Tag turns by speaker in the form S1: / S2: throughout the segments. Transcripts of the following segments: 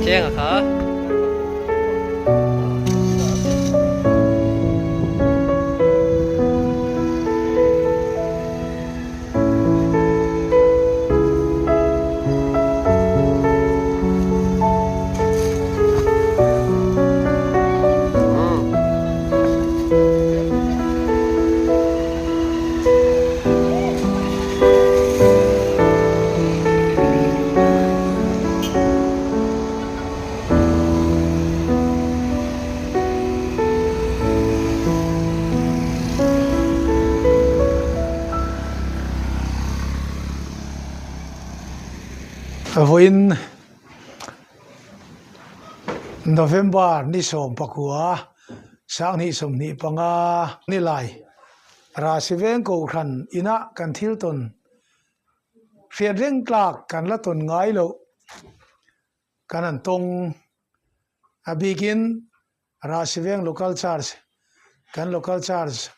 S1: Chiang a kha.
S2: Vawiin November ni 19 2025 nilai Rasi veng kohhran inah kan thil tawn hriat reng tlak kan la tawn ngai loh kan han tawng a bikin Rasi veng local church kan local church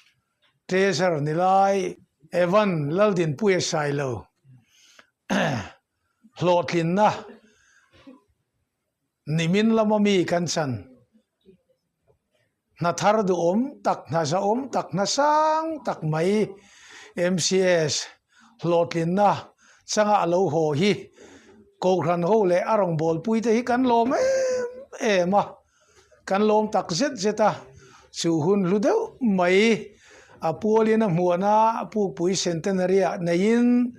S2: treasurer ni lai Evan Laldinpuia Sailo hlawhtlinna Nimin lama mi kan chan. Hna thar duhawm tak, hna zahawm tak, hna sang tak mai MCS hlawhtlinna changa a lo haw hi Kohhran ho leh a rawngbawlpui te hi kan lawm em em a, kan lawm tak zet zet a, chu hun hlu deuh mai a pualin a hmuahna Pukpui Centenary ah neiin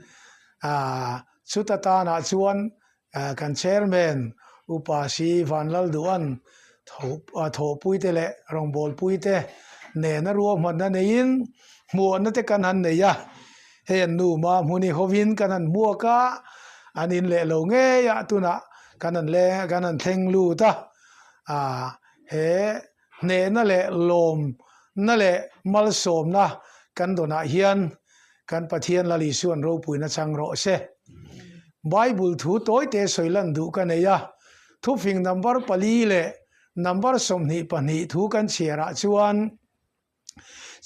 S2: chuta tanah chuan Kan Chairman Upa Si Vanlalduhan thawhpuite leh rawngbawlpuite nena ruahmanna neiin hmuahna te kan han nei a, hei an nu Mahmuni hovin kan han hmuak a, an in leh lo ngei a tunah kan han leng kan han thleng lut a, he hnehna leh lawmna leh malsawmna kan dawnah hian kan Pathian Lal Isuan ropuina chang rawh se. Bible thu tawite sawi lan duh ka nei a, thufing number pali leh number 22 thu kan chhiarah chuan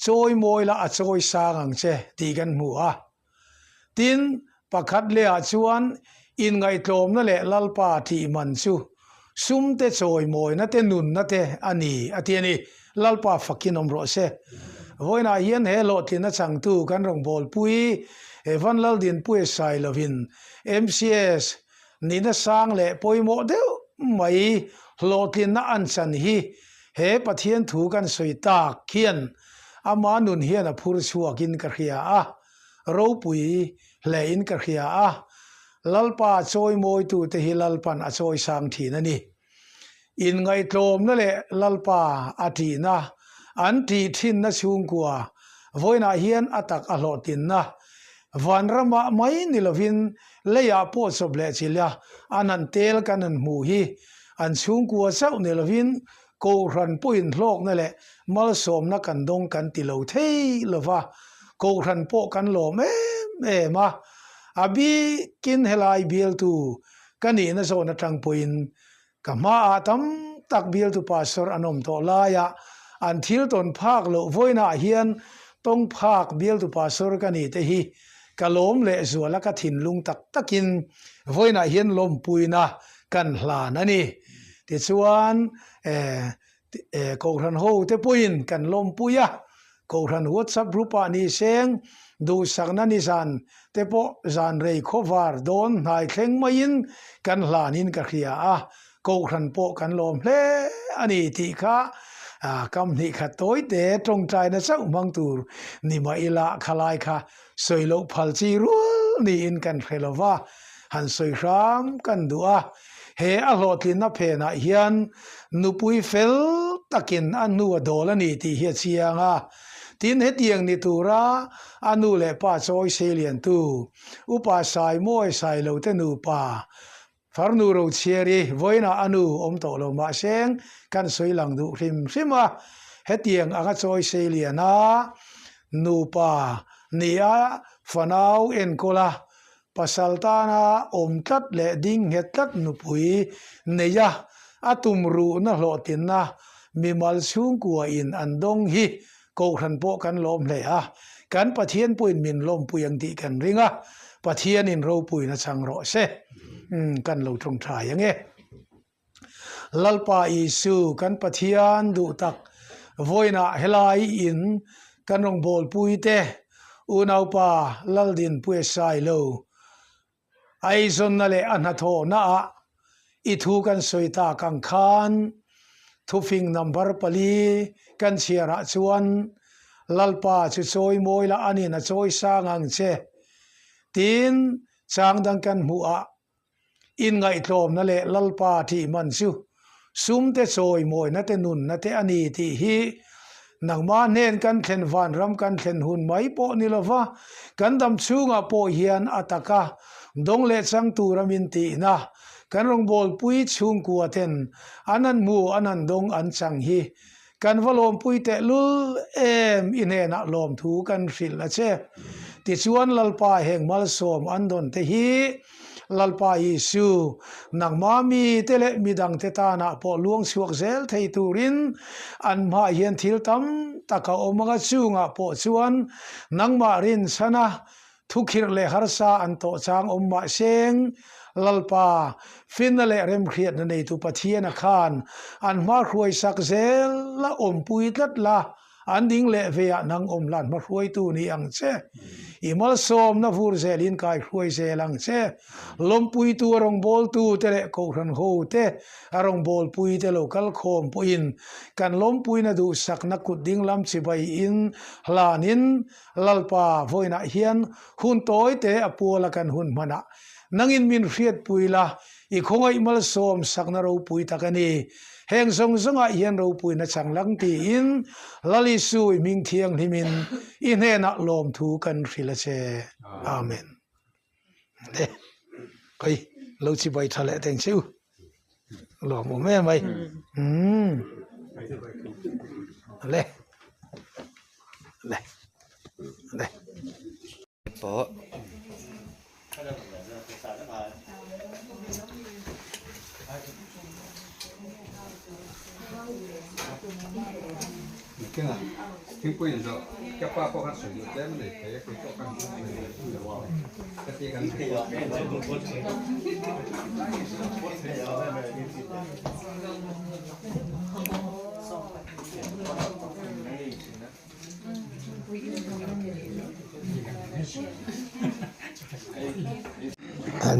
S2: Chawi mawi la a chawi sang ang che tih kan hmu a. Tin, pakhat lehah chuan inngaihtlawmna leh Lalpa thih man chu sumte chawimawina te nunna te a ni a ti a ni. Lalpa fakin awm rawh se. Vawiinah hian he hlawhtlinna changtu kan rawngbawlpui Evan Laldinpuia Sailovin MCS Nihna sang leh pawimawh deuh mai hlawhtlinna an chan hi he Pathian thu kan sawi tak hian ama nun hian a phur chhuakin ka hria a, ropui hlein ka hria a, Lalpa chawimawitute hi Lalpan a chawisang thin a ni. Inngaihtlawmna leh Lalpa a tihna an tih thinna chhungkua vawiinah hian a tak a hlawhtlinna vanramah mai ni lovin leiah pawh chawp leh chilh a an han tel kan han hmuh hi An chhungkua chauh ni lovin Kohhran pawhin hlawkna leh malsawmna kan dawng kan ti lo thei lo va, Kohhran pawh kan lawm em em a. A bikin helai bialtu ka nihna zawn atang pawhin Ka hmaah tam tak bialtu pastor an awm tawh laiah an thil tawn phak loh vawiinah hian tawng phak bialtu pastor ka nih te hi ka lawm leh zuala ka thinlung tak takin vawiinah hian lawmpuina kan hlan a ni. Tichuan eh Kohhran ho te pawhin kan lawmpui a, Kohhran WhatsApp group ah ni seng duhsakna ni zan te pawh zan rei khawvar dawn hnai thleng maiin kan hlanin ka hria a, Kohhran pawh kan lawm hle a ni tih kha kam hnih khat tawi te tawngtaina chauh hmang tur ni mah ila khalai kha sawi loh phal chi rual niin kan hre lo va, han sawi hram kan duh a. He a hlawhtlinna phenah hian nupui fel takin a hnu a dawl a ni tih hi a chiang a. Tin, hetiang ni tura a nu leh pa chawi seiliantu Upa Saimawi Sailote nupa Farnu Rochhiari vawiinah a nu awm tawh lo mahseng kan sawi lang duh hrim hrim a. Hetiang anga chawi seiliana nupa nia fanau enkawl a Pasal tana awm tlat leh ding nghet tlat nupui neia a tum ruhna hlawhtlinna mimal chhungkua in an dawng hi Kohhran pawh kan lawm hle a, kan Pathian pawhin min lawmpui ang tih kan ring a, Pathianin ropuina chang rawh se. Umm kan lo tawngtai ang e. Lalpa Isu kan Pathian duh tak vawiinah helai in kan rawngbawlpui te unaupa Laldinpuia Sailo a eizawnna leh a hnathawhna ah i thu kan sawi tak ang khan thufing number pali kan chhiar ah chuan Lalpa chu chawi mawi la anin a chawi sang ang che tin chang dang kan hmuh ah Inngaihtlawmna leh Lalpa thih man chu sumte chawimawina te nunna te a ni tih hi nangmah hnen kan thlen vanram kan thlen hun mai pawh ni lova kan dam chhungah pawh hian a taka dawng leh chang tura min tihna kan rawngbawlpui chhungkua ten an han hmu an han dawng an chang hi Kan va lawmpui tehlul em i hnenah lawmthu kan hrilh a che. Tichuan Lalpa heng malsawm an dawn te hi Lalpa Isu, nangmah mite leh midangte tanah pawh luang chhuak zel thei turin an hmaah hian thil tam tak a awm anga chungah pawh chuan nangmah rinchhana Thukhirh leh harsa an tawh chang awm mah seng, Lalpa, finna leh remhriatna neitu Pathiana khan an hma hruaisak zel la, awmpui tlat la, an ding leh veiah nang awm hlan hma hruaitu ni ang che. I malsawmna vur zelin kai hruai zel ang che. Lawmpuitu a rawngbawltu te leh Kohhran ho te a rawngbawlpui te lo kal khawm pawhin kan lawmpuina duhsakna kut dinglam chibai in hlanin Lalpa, vawiinah hian hun tawi te a puala kan hun hmanah nangin min hriatpui la, i khawngaih malsawm sakna ropui tak a ni. Heng zawng zawngah hian ropuina chang lang tiin Lal Isu i hming thianghlimin i hnenah lawmthu kan hrilh a che. Amen. Le, kei lo chibai tha leh teng che u. Lawm awm em mai. Umm. Le. Le. Le.
S1: Pawh.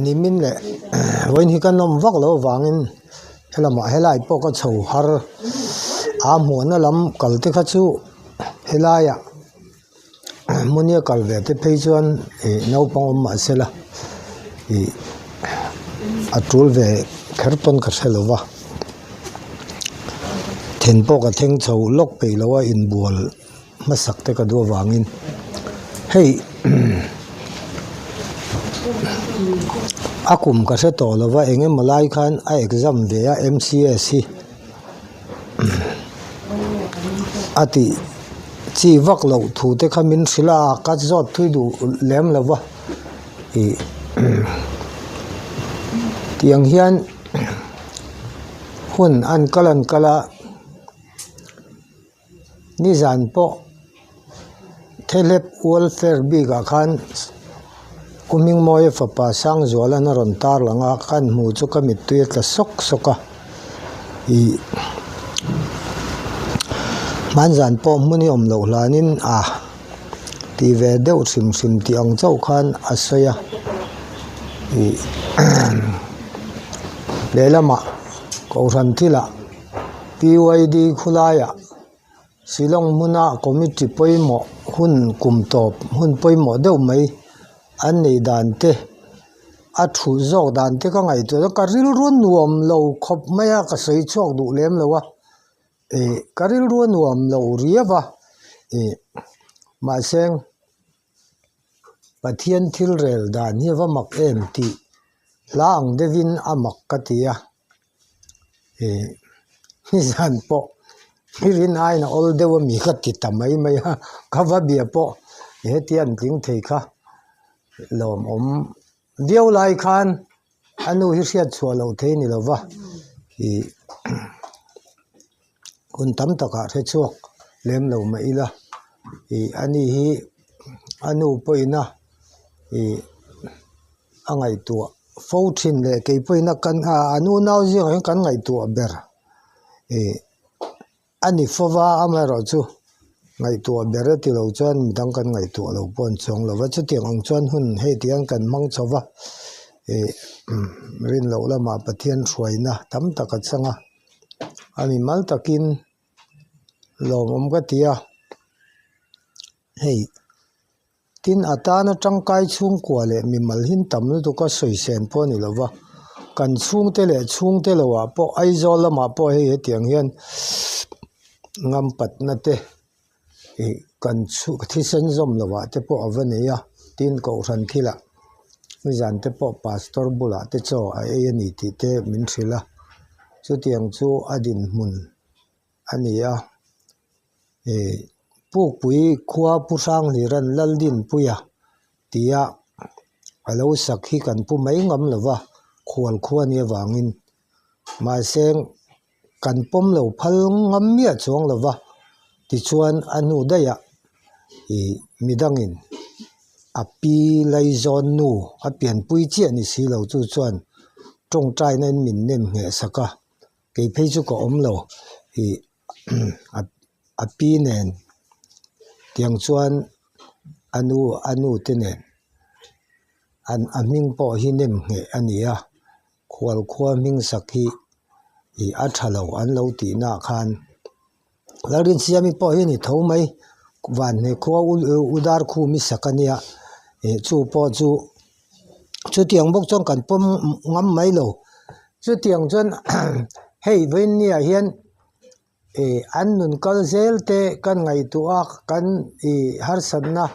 S3: Nimin leh vawiin hi ka nawm vak loh avangin helamah helai pawh ka chho har a hmuhna lam kal te kha chu helaiah hmunia kal ve te phei chuan ih naupang awm mah se la ih a tul ve kher pawn ka hre lo va then pawh ka thleng chho lawk peih lo a inbual hmasak te ka duh avangin hei. A kum ka hre tawh lo va eng emaw lai khan a exam ve a M_C_S hi a tih chi vak loh thu te kha min hrilh a ka zawt thui duh lem lo va ih tiang hian hun an kal an kal a. Nizan pawh Thelep Welfare bikah khan Pu Hmingmawia fapa Sangzuala'n a rawn tar lang a, kan hmu chu ka mittui a tla sawk sawk a. Ih hmanzan pawh hmun i awm loh hlanin a ti ve deuh hrim hrim tih ang chauh khan a sawi a. Ih lehlamah Kohhran thilah. PYD khulaiah Shillong hmuna committee pawimawh hun kum tawp hun pawimawh deuh mai an neih dan te a thu zawk dan te ka ngaihtuah a ka rilru nuam lo khawp mai a ka sawi chhuak duh lem lo a ih ka rilru a nuam lo riau a ih mahse Pathian thil rel dan hi a va mak em tih hla ang deuhin a mak ka ti a. Ih nizan pawh i rin aiin a awl deuh ami ka ti ta mai mai a ka va bia pawh hetia an tling thei kha lawmawm viau lai khan a nu hi hriat chhuah loh thei a ni lo va ih hun tam takah hre chhuak lem lo mah ila ih ani hi a nu pawhin a ih. A ngaihtuah fo thin leh kei pawhin a kan a an unau zingah hian kan ngaihtuah ber ih a ni fo va amaherawh chu ngaihtuah ber e tilo chuan midang kan ngaihtuah lo pawh an chuang lo va chutiang ang chuan hun hei ti hian kan hmang chho va ih rin loh lamah Pathian hruaina tam tak a chang a a mimal takin lawmawm ka ti a hei. Tin, a tana tangkai chhungkua leh mimal hin tam lutuk a sawisên pawh a ni lo va, kan chhungte leh chhungte loah pawh Aizawl lamah pawh hei hetiang hian ngampatna te ih kan chhu thisen zawm loah te pawh a va nei a, tin kohhran thilah nizan te pawh pastor bulah te chaw a ei a ni tih te min hrilh a, chutiang chu a dinhmun a ni a. Ih Pukpui khua Pu Hranghliran Laldinpuia tia a lo sak hi kan pu mai ngam lo va, khual khua nia vangin mahse kan pawm lo phal ngam miah chuang lo va, tichuan a hnu daih ah ih midangin a pi Laizawn nu a pianpui chiah ni si lo chu chuan tawngtaina in min nem ngheh sak a, kei phei chu ka awm lo ih. A pi nen tiang chuan a nu a nu te nen an a hming pawh hi nem ngheh a ni a khual khua hming sak hi ih a tha lo an lo tih naah khan Lalrinsiami pawh hi a ni tho mai vanhne khua u dar khum i sak a nia ih chu pawh chu chutiang bawk chuan kan pawm ngam mai lo chutiang chuan hei vawiinniah hian ih an nun kal zel te kan ngaihtuah a kan ih harsatna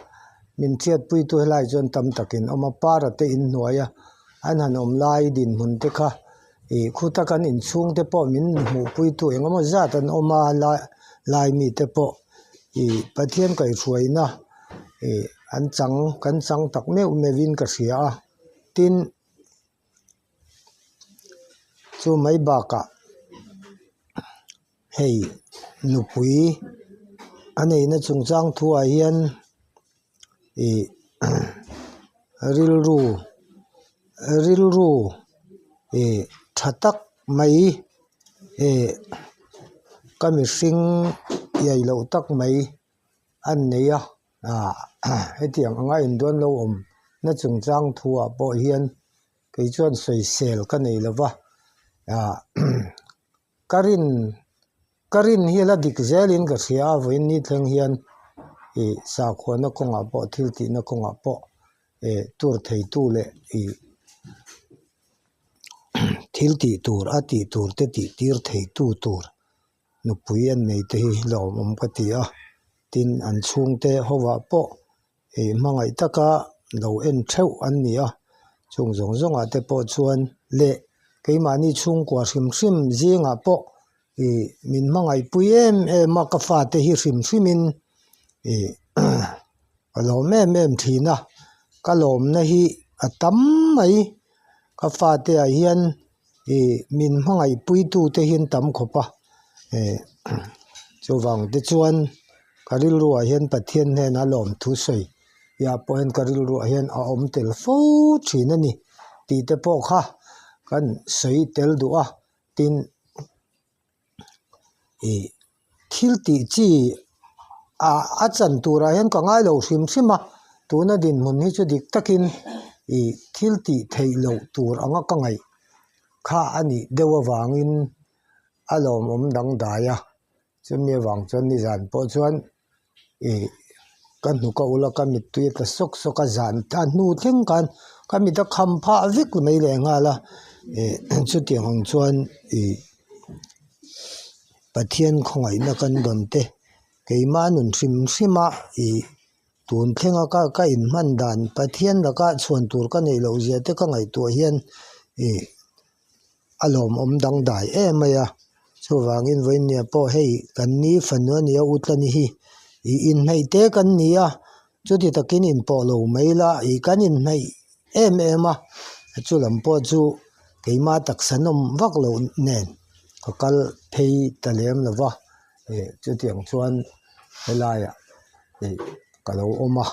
S3: min hriatpui tu helai chuan tam takin awm a para te inhnuai a an han awm lai dinhmun te kha ih khuta kan inchhung te pawh min hmuhpui tu eng emaw zat an awm a lai lai mi te pawh ih Pathian kaihhruaina ih an chang kan chang tak meuh meuhin ka hria a tin chu mai bakah hei nupui a neihna chungchang thuah hian ih rilru rilru ih tha tak mai ih ka mihring iai loh tak mai an nei a ah hetiang anga induan lo awm na chungchang thuah pawh hian kei chuan sawisel ka nei lo va ah ka rin ka rin hi la dik zelin ka hria a vawiin ni thleng hian ih sakhuana kawngah pawh thil tihna kawngah pawh eh tur theitu leh ih thil tih tur a tih tur te tih tir theitu tur. Nupui an nei te hi hlauhawm ka ti a, tin an chhungte hovah pawh ih hmangaih taka lo en theuh an ni a. Chung zawng zawngah te pawh chuan leh keimahni chhungkua hrim hrim zingah pawh ih min hmangaihpui em em a ka fate hi hrim hrimin ih ka lawm em em thin a ka lawmna hi a tam mai ka fate ah hian ih min hmangaihpui tu te hi an tam khawp a ih chuvang te chuan ka rilru ah hian Pathian hnena lawmthu sawi ah pawh hian ka rilru ah hian a awm tel fo thin a ni tih te pawh kha kan sawi tel duh a tin ih thil tih chi ah a chan turah hian ka ngai lo hrim hrim a tuna dinhmun hi chu dik takin ih thil tih theih loh tur anga ka ngaih kha a nih deuh avangin a lawmawm dangdai a. Chumi avang chuan nizan pawh chuan ih ka hnuk a ul a ka mittui a tla sawk sawk a zan a hnu thleng khan ka mit a kham phah vek mai leh nghal a ih chutiang ang chuan ih Pathian khawngaihna kan dawn te keimah nun hrim hrim a ih tun thlenga ka ka inhman dan Pathian laka chhuan tur ka neih loh zia te ka ngaihtuah hian ih. a lawmawm dangdai em mai a chuvangin vawinia pawh hei kan ni fanu a nia utlani hi ih inhnaih te kan ni a chuti takin inpawh lo mai la ih kan inhnaih em em a chu lam pawh chu keima taksa nawm vak loh nen ka kal phei ta lem lo va ih chutiang chuan helaiah ih ka lo awm a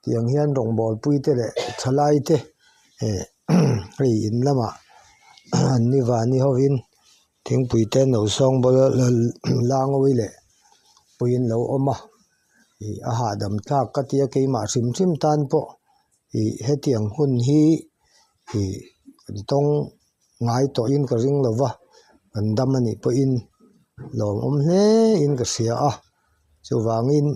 S3: tiang hian rawngbawlpui te leh thalai te eh. Hei in lamah an ni vani hovin thingpui te an lo sawng bawlh a langawi leh puiin lo awm a ih a hahdam thlak ka tia keimah hrim hrim tan pawh ih hetiang hun hi ih kan tawng ngai tawhin ka ring lo va kan dam a nih pawhin lawmawm hle in ka hria a chuvangin.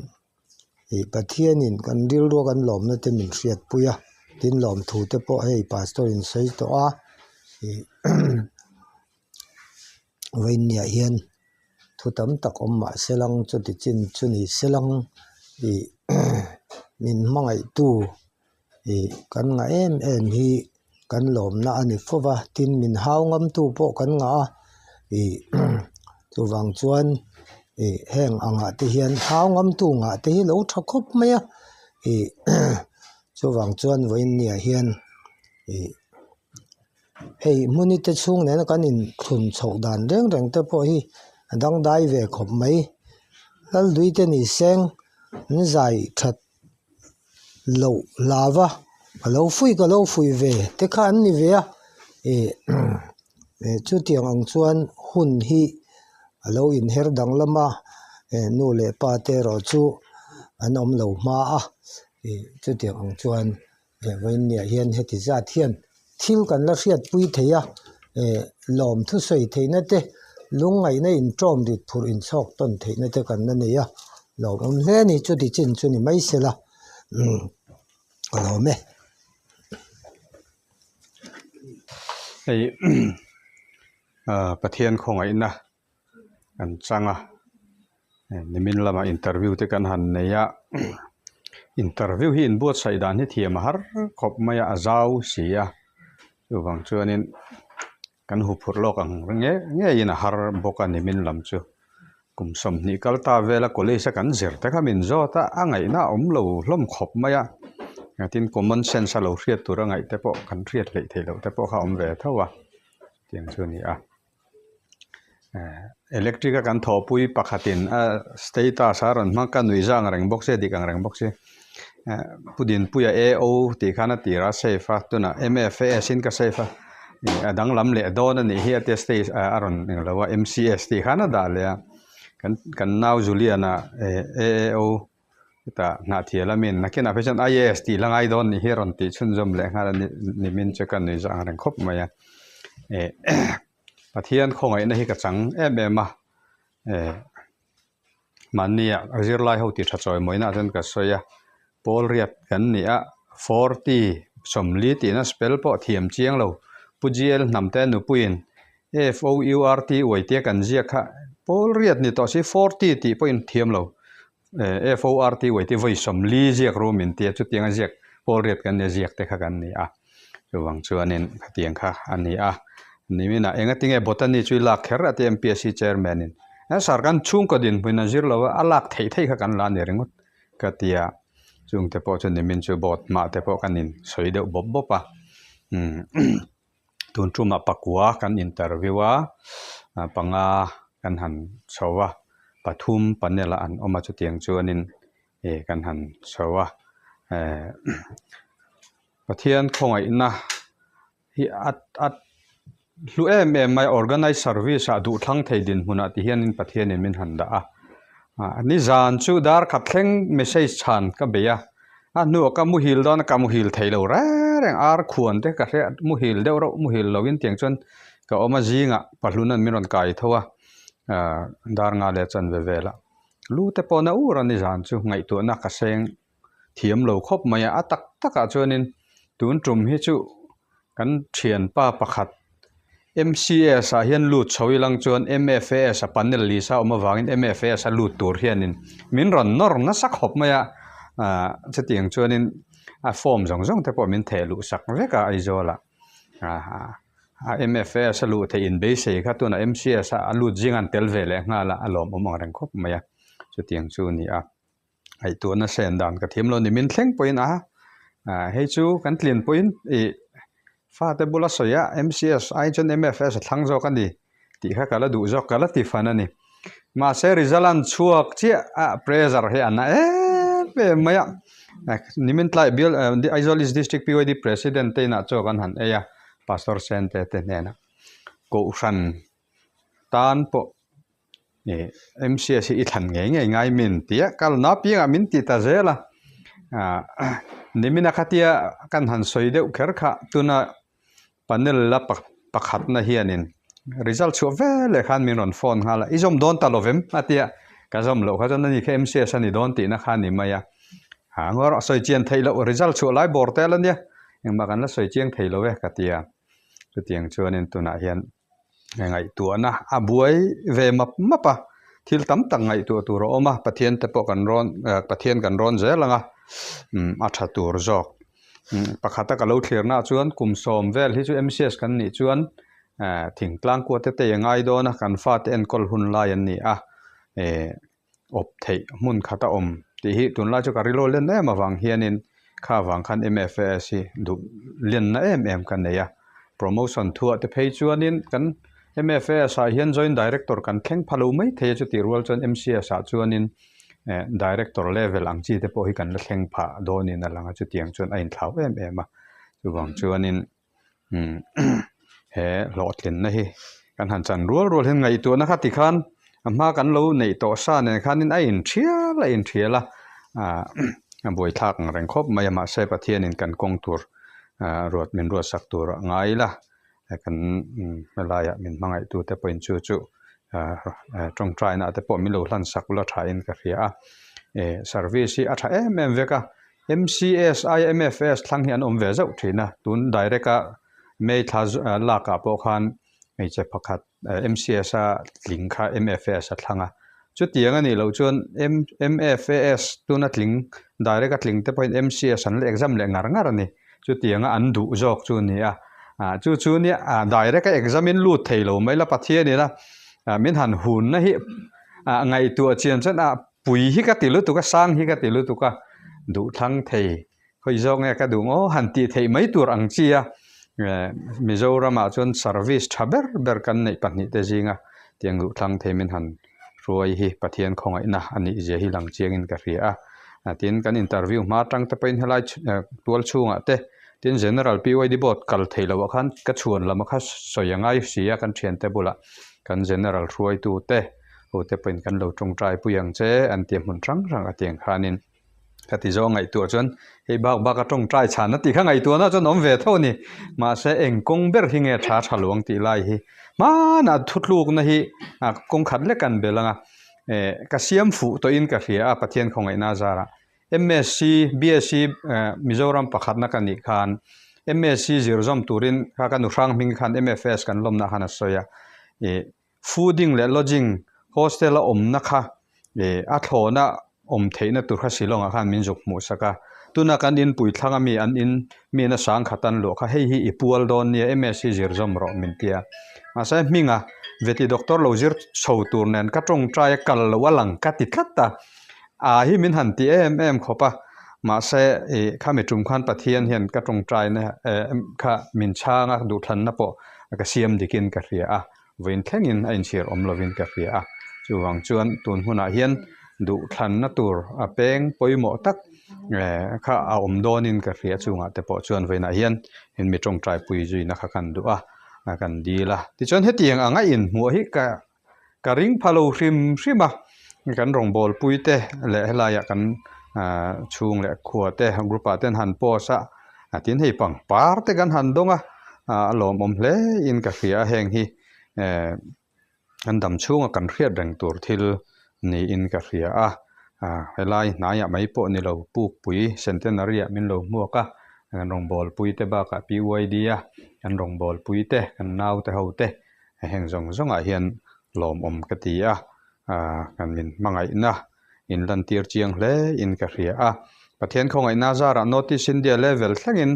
S3: Ih Pathianin kan rilru kan lawmna te min hriatpui a tin lawmthu te pawh hei pastor in sawi tawh a ih vawiinniah hian thu tam tak awm mah se lang chuti chin chu ni se lang ih min hmangaihtu ih kan ngah em em hi kan lawmna a ni fo va tin min hau ngam tu pawh kan ngah a ih chuvang chuan ih heng angah te hian hau ngam tu ngah te hi lo tha khawp mai a ih chuvang chuan vawiin niah hian ih hei hmuni te chhung nena kan inthlun chhoh dan reng reng te pawh hi a dangdai ve khawp mai Laldui te ni seng an zai that. loh lava ka lo fuih ka lo fuih ve te kha an ni ve a ih chutiang ang chuan hun hi a lo inher danglam a eh nu leh pa te erawh chu an awm lo hma a ih chutiang ang chuan eh vawiinniah hian heti zat hian thil kan la hriatpui thei a eh lawm thusawi theihna te lungngaihna inṭawm rit phurh inchhawk tawn theihna te kan la nei a lawmawm hle a ni chuti chin chu ni mai sela umm ka lawm e.
S4: Hei Pathian khawngaihna kan chang a nimin lamah interview te kan han nei a interview hi inbuatsaih dan hi thiam a har khawp mai a a zau si a chuvang chuanin kan huphurh lawk ang nge ngeiin a har bawk a nimin lam chu kum 20 kal ta vela college a kan zir te kha min zawt a a ngaihna a awm lo hlawm khawp mai a tin common sense a lo hriat tur a ngaih te pawh kan hriat hleih theih loh te pawh kha a awm ve tho a tiang chu a ni a. Electric a kan thawhpui pakhatin a status a rawn hmang ka nuih zang reng bawk sia dik ang reng bawk sia Pu Dinpuia AO tih khan a tir a save a tunah M_F_A_S in ka save a ih a danglam leh dawn a nih hi a tia stage ah a rawn englo a M_C_S tih khan a dah leh a kan kan nau Juliana A_A_O hetah hnahthial a min nakinah phei chuan I_A_S tih la ngai dawn nih hi a rawn tih chhunzawm leh nghal a ni nimin chu ka nuih zah ang reng khawp mai a eh Pathian khawngaihna hi ka chang em em a eh mahnia zirlai ho tih tha chawi mawina ah chuan ka sawi a pawl riat kan ni a forty 40 tihna spell pawh thiam chiang lo Pu G_L hnamte nupuiin F_O_U_R_T uai tia kan ziak kha pawl riat ni tawh si forty tih pawhin thiam lo F_O_R_T uai te vawi 40 ziak ru min tia chutianga ziak pawl riat kan nia ziak te kha kan ni a. Chuvang chuanin khatiang kha a ni a. Niminah engatinge Botany chu i lak kher a ti MPSC chairman in. He sarkan chhungkaw dinhmun a zir lo a, a lak theih theih kha kan la a ni ringawt ka ti a. Chungte pawh chu nimin chu board hmah te pawh kan insawi deuh bawp bawp a. Umm tun tumah pakua kan interview a, panga kan han chho a, pathum panel ah an awm a chutiang chuanin ih kan han chho a. Ehh Pathian khawngaihna hi a a hlu em em mai organize service ah duh thlang thei dinhmunah ti hianin Pathianin min han dah a ah nizan chu dar khat thleng message chhan ka bei a a hnuah ka muhil dawn a ka muhil thei lo reng reng ar khuan te ka hria muhil deuh reuh muhil lovin tiang chuan ka awm a zingah pahlun an min rawn kai tho a ah dar nga leh chanve velah lu te pawh na ur a nizan chu ngaihtuahna ka seng. thiam lo khawp mai a, a tak takah chuanin tun tum hi chu kan thianpa pakhat M_C_S ah hian lut chho ilang chuan M_F_A_S a panel lisa awm avangin M_F_A_S a lut tur hianin min rawn nawr nasa khawp mai a ahh chutiang chuanin a form zawng zawng te pawh min theh luh sak vek a Aizawl ah ahh a M_F_A_S a luh theih inbeisei kha tunah M_C_S a lut zing an tel ve leh nghal a a lawmawm ang reng khawp mai a chutiang chu a ni a. Ngaihtuahna sen dan ka thiam lo ni min thleng pawhin a hei chu kan tlin pawhin ih fate bula sawi a M_C_S ai chuan M_F_S a thlang zawk a ni tih kha ka la duh zawk ka la ti fan a ni mahse result an chhuak chiah a pressure hi a na em em mai a nimin tlai bial Aizawl East District P_Y_D President te inah chaw kan han ei a Pastor Sente te hnenah Kohhran tan pawh Ih MCS hi i thlan ngei ngei ngai min ti a, kal na piangah min ti ta zel a, ah nimina khatia kan han sawi deuh kher kha tuna panel la pakhatna hianin result chhuah veleh khan min rawn phone nghal a, i zawm dawn ta lo vem a tia, ka zawm loh kha chuan ani kha MCS a ni dawn tihna kha a ni mai a, ah ngaw rawh sawi chian theih loh result chhuah lai bawr tel a nia, engmah kan la sawi chiang thei lo e ka ti a, chutiang chuanin tunah hian. Ngaihtuahna a buai ve map map a, thil tam tak ngaihtuah tur a awm a, Pathian te pawh kan rawn Pathian kan rawn zel ang a, umm a tha tur zawk. Pakhata ka lo thlirna ah chuan kum sawm vel hi chu M_C_S kan nih chuan thingtlang kua te te a ngai dawn a, kan fate enkawl hun lai an ni a, eh awp theih hmun khat a awm tih hi tunlai chu ka rilru len em avang hianin kha avang khan M_F_A_S hi duh lenna em em ka nei a promotion thuah te phei chuanin kan M_F_A_S ah hian joint director kan thleng pha lo mai thei a chutih rual chuan M_C_S ah chuanin eh director level ang chi te pawh hi kan la thleng phah dawnin a lang a chutiang chuan a inthlau em em a chuvang chuanin. He hlawhtlinna hi kan han chan rual rual hian ngaihtuahna kha tikhan a hma kan lo neih tawh sa nen khanin a inthial a inthial a ah a buaithlak ang reng khawp mai a mahse Pathianin kan kawng tur ah ruat min ruatsak tur a ngai ila kan helaiah min hmangaihtute pawhin chu chu ah tawngtaina te pawh min lo hlansak ula thain ka hria a eh service hi a tha em em vek a. MCS aia MFS thlang hi an awm ve zauh thin a, tun direct a May thla lak ah pawh khan hmeichhe pakhat MCS a tling kha MFS a thlang a, chutiang a nih loh chuan MFAS tuna tling direct a tling te pawhin MCS an la exam leh ngar ngar a ni, chutianga an duh zawk chu a ni a, chu chu nia direct a exam in lut thei lo mai la Pathian ina min han hunna hi ngaihtuah chian chuan a Pui hi ka ti lutuk a, sang hi ka ti lutuk a, duhthlang thei khawi zawk nge ka duh maw han tih theih mai tur ang chi a, Mizoramah chuan service tha ber ber kan neih pahnihte zinga tiang duhthlang thei min han hruai hi Pathian khawngaihna a nih zia hi lang chiangin ka hria a. Tin, kan interview hma atang te pawhin helai tual chhungah te, tin General PYD Board kal thei loh ah khan ka chhuan lam a kha sawi a ngai si a kan thiante bulah kan General hruaitu te, Ho te pawhin kan lo tawngtai pui ang che an ti a hmun hrang hrang a tiang khanin ka ti zawng ngaihtuah chuan hei bak bak a tawngtai chhan a tih kha ngaihtuahna chuan awm ve tho a ni mahse eng kawng ber hi nge tha tha lo ang tih lai hi hmanah thutlukna hi kawng khat lek an bel ang a eh ka siam fuh tawhin ka hria a Pathian khawngaihna zarah MSc BSc Mizoram pakhatna ka nih khan MSc zir zawm turin kha ka nu hrang hming khan MFS kan lawmna khan a sawi a ih Fooding leh lodging, hostel a awmna kha ih a thlawhna awm theihna tur kha Shillong ah khan min zuk hmuh sak a. Tuna kan inpui thlang ami an in mi na sang khat an luah kha hei hi i pual dawn nia MS hi zir zawm rawh min ti a. Mahse hminga veti doctor lo zir chho tur nen ka tawngtai a kal loh a lang ka ti tlat a. A hi min han ti em em khawp a. Mahse ih khami tum khan Pathian hian ka tawngtai na kha min chhang a duhthlanna pawh ka siam dikin ka hria a. Vawiin thlengin a inchhir awm lovin ka hria a, chuvang chuan tun hunah hian duhthlanna tur a peng pawimawh tak kha a awm dawnin ka hria chungah te pawh chuan vawiinah hian in mi tawngtai pui zuina kha kan duh a, kan dil a. Tichuan hetiang anga inhmuh hi ka ka ring pha lo hrim hrim a, kan rawngbawlpui te leh helaiah kan chhung leh khua te group ah te an han post a. A tin hei pangpar te kan han dawng a, a lawmawm hle in ka hria a heng hi eh kan dam chhunga kan hriat reng tur thil niin ka hria a, helai hnaiah mai pawh ni lo Pukpui Centenary ah min lo hmuak a, kan rawngbawlpui te bakah PYD a kan rawngbawlpui te kan naute ho te heng zawng zawngah hian lawmawm ka ti a, kan min hmangaihna in lantir chiang hle in ka hria a. Pathian khawngaihna zarah North East India level thlengin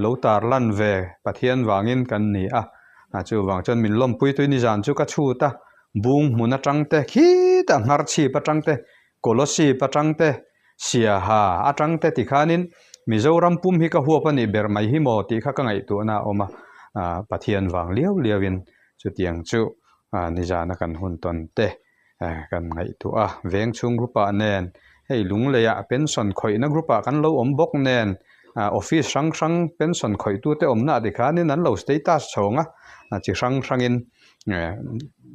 S4: lo tar lan ve Pathian vangin kan ni a. Chuvang chuan min lawmpui tui nizan chu ka chhut a, bung hmun atang te khitah nghar chhip atang te, Kolosip atang te, Siaha atang te tikhanin Mizoram pum hi ka huap a nih ber mai hi maw tih kha ka ngaihtuahna a awm a. Pathian vang liau liauin chutiang chu nizana kan hun tawn te kan ngaihtuah a, veng chhung group ah nen hei Lungleiah pension khawihna group ah kan lo awm bawk nen office hrang hrang pension khawihtu te awmna ah tikhanin an lo status chhawng a, chi hrang hrangin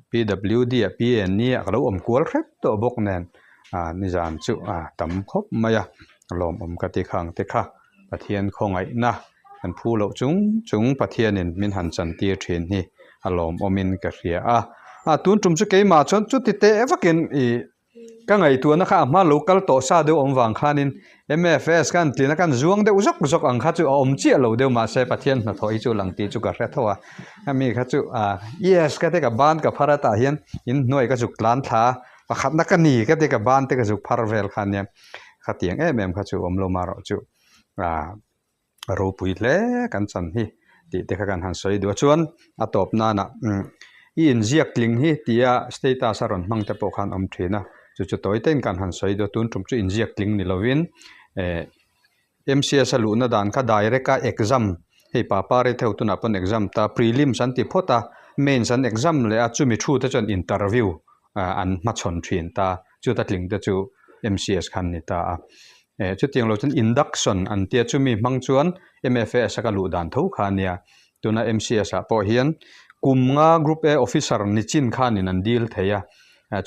S4: PWD ah PNE ah ka lo awm kual hrep tawh bawk nen nizan chu a tam khawp mai a, lawmawm ka ti khang te kha. Pathian khawngaihna kan phu loh chung chung Pathianin min han chantir thin hi a lawmawmin ka hria a. A tun tum chu keimah chuan chuti teh vakin ih ka ngaihtuahna kha a hma lo kal tawh sa deuh awm vang khanin MFS khan tlina khan zuang deuh zawk zawk ang kha chu a awm chiah lo deuh mahse Pathian hnathawh hi chu lang tih chu ka hre tho a. Hemi kha chu ah yes ka ti ka ban ka phar atah hian inhnuai ka zuk tlan thla a, pakhatna ka ni ka ti ka ban te ka zuk phar vel kha ania. Khatiang em em kha chu awm lo marawh chu ah a ropui hle kan chan hi tih te kha kan han sawi duh a chuan a tawp nana umm i inziak tling hi tia status a rawn hmang te pawh khan awm thin a chu chu tawi te in kan han sawi duh a tun tum chu inziak tling ni lovin eh MCS a luhna dan kha direct a exam hei papa rei theuh tunah pawn exam ta prelims an ti phawt a mains an exam leh a chumi thu te chuan interview an hmachhawn thin ta chuta tling te chu MCS khan ni ta a eh chutiang lo chuan induction an tia chumi hmang chuan MFAS a ka luh dan tho kha ania tuna MCS ah pawh hian kum nga group A officer ni chin khanin an dil thei a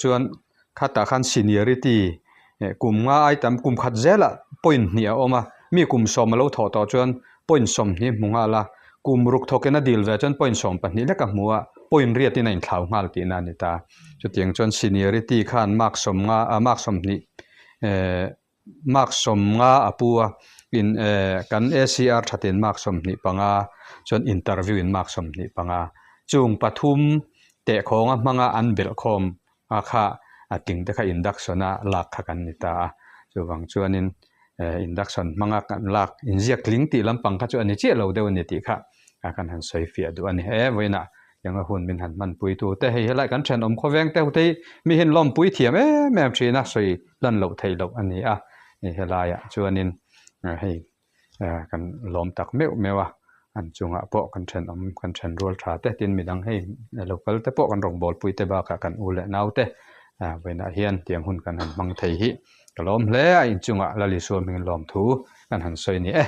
S4: chuan Khatah khan seniority kum nga ai tam kum khat zelah point hnih a awm a, mi kum sawm a lo thawh tawh chuan point 20 hmu nghal a, kum ruk thawkin a dil ve chuan point 12 lek a hmu a, point riatin a inthlau nghal tihna a ni ta. Chutiang chuan seniority khan mark 50 ah mark 20 eh Mark 50 a pu a, in eh kan ACR thatin mark 25 chuan interview in mark 25 chung pathum tehkhawnga hmanga an belhkhawm a kha a tling te kha induction a lak kha kan ni ta a, chuvang chuanin eh induction hmanga kan lak inziak tling tih lampang kha chu a ni chiah lo deuh a ni tih kha kan han sawi fiah duh a ni. He vawiinah Engah hun min han hmanpui tu te hei helai kan thenawm khawveng te hute hi mi hian lawmpui thiam em em thin a sawi lan loh theih loh a ni a hei helaiah chuanin hei kan lawm tak meuh meuh a an chungah pawh kan thenawm kan then rual tha te tin midang hei local te pawh kan rawngbawlpui te bakah kan u leh nau te vawiinah hian tiang hun kan han hmang thei hi ka lawm hle a inchungah Lalisua hming lawmthu kan han sawi a ni e.